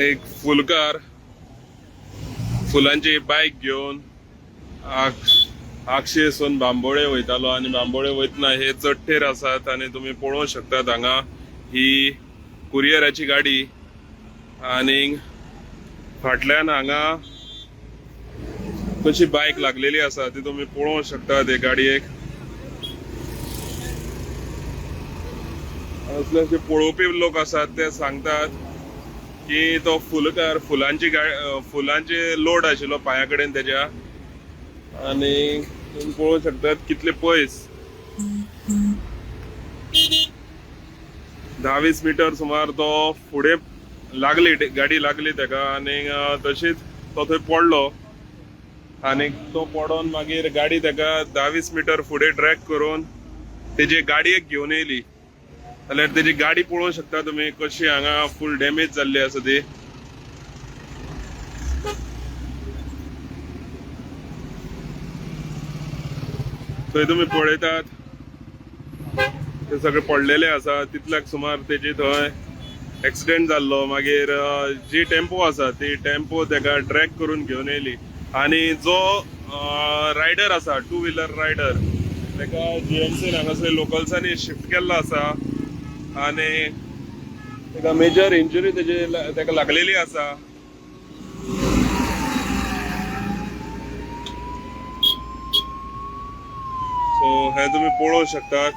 एक फुलकार फुलांची बायक घेवन आगशेसून बांबोळे वयतालो आनी बांबोळे वयतना हे चडटेर आसात आनी तुमी पळोवंक शकतात हांगा ही कुरियराची गाडी आनी फाटल्यान हांगा कशी बायक लागलेली आसा ती तुमी पळोवंक शकतात हे गाडयेक. असले जे पळोवपी लोक आसात ते सांगतात की तो फुलकार फुलांची फुलांचे लोड आशिल्लो पांया कडेन तेज्या आनी तुमी पळोवंक शकतात कितले पयस 10-20 मिटर सुमार तो फुडें लागली गाडी लागली तेका आनी तशीच तो थंय पडलो आनी तो पडोन मागीर गाडी तेका 10-20 मिटर फुडें ट्रॅक करून तेजे गाडयेक घेवन येयली. जाल्यार तेजी गाडी पळोवंक शकता तुमी कशी हांगा फूल डॅमेज जाल्ली आसा ती. थंय तुमी पळयतात ते सगळे पडलेले आसा. तितल्याक सुमार तेजी थंय एक्सिडेंट जाल्लो. मागीर जी टेम्पो आसा ती टेम्पो तेका ट्रॅक करून घेवन येयली आनी जो रायडर आसा टू व्हिलर रायडर तेका जीएमसीन हांगासर लोकल्सांनी शिफ्ट केल्लो आसा आनी तेका मेजर इंजुरी तेजी तेका लागलेली आसा. सो हे तुमी पळोवंक शकतात.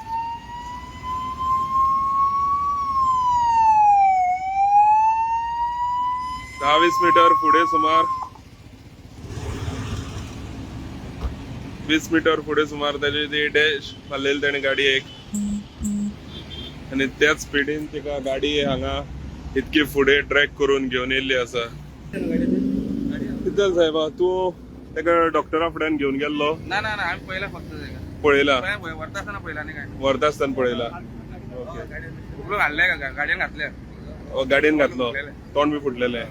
10-20 मिटर फुडें सुमार 20 मिटर फुडें सुमार तेजी ती डॅश मारलेली तेणे गाडयेक आनी त्याच स्पिडीन तिका गाडी हांगा इतकी फुडें ट्रॅक करून घेवन येयल्ली आसा. कितें साहेबा तूं तेका डॉक्टरा फुड्यान घेवन गेल्लो? ना ना ना, आम्ही पहिला फक्त जायगा. पळयला वरता असताना पहिला नाही काय. व्हरता आसतना पळयला. ओके. उकलून घातले का गाडयेन घातले. गाडयेन घातलो, तोंड बी फुटलेलें.